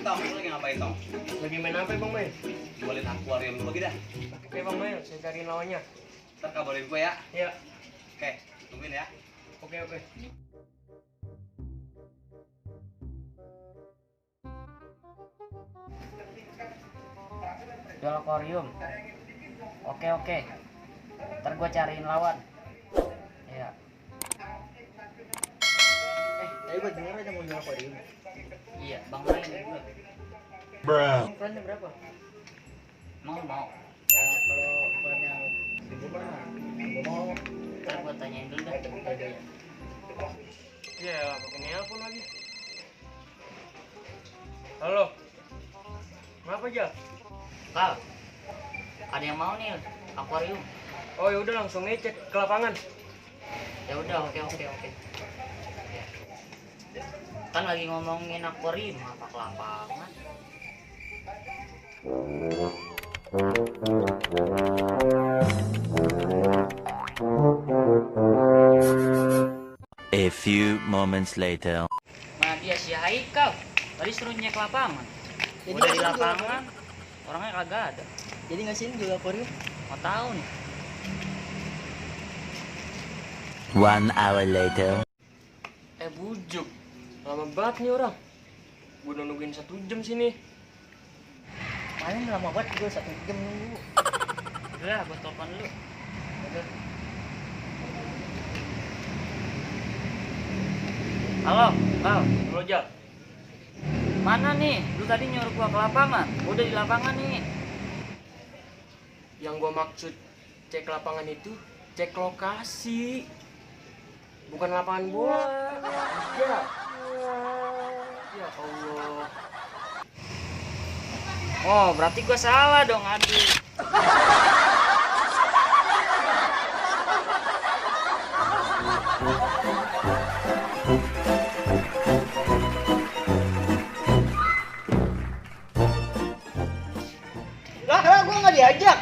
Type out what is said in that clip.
Tong, lu lagi ngapain Tong? Lagi main apa Bang Mail? Jualin akuarium dulu gitu dah. Oke Bang Mail, saya cariin lawannya. Ntar kabarin gue ya. Iya. Oke, tungguin ya. Oke oke. Jual akuarium. Oke oke. Ntar gue cariin lawan. Iya. Tadi gue denger aja mau jual akuarium. Iya, Bang main gue. Ukurannya berapa? Mau. Ya kalau ukurannya 1.000 mah gue mau. Ntar gue tanyain dulu dah. Iya, pakai nelpon lagi. Halo. Kenapa aja? Kal, ada yang mau nih akuarium? Oh ya udah langsung aja cek ke lapangan. Ya udah, oke. Ya. Kan lagi ngomongin akuarium apa ke lapangan? A few moments later. Mana dia si Haikal? Tadi suruh nyek lapangan. Jadi Udah di nggak sini jual lapangan, orangnya kagak ada. Jadi nggak sini jual akuarium? Mau tahu nih. 1 hour later. Bujuk. Lama banget nih orang. Gue udah nungguin 1 jam sini. Paling lama banget gue 1 jam nunggu. Udah, gue telepon dulu. Udah. Halo, Kal. Halo Jal. Mana nih? Lu tadi nyuruh gua ke lapangan. Gua udah di lapangan nih. Yang gue maksud cek lapangan itu cek lokasi. Bukan lapangan bola. Ya. Ya Allah. Oh, berarti gua salah dong, aduh. Lah, gue nggak diajak.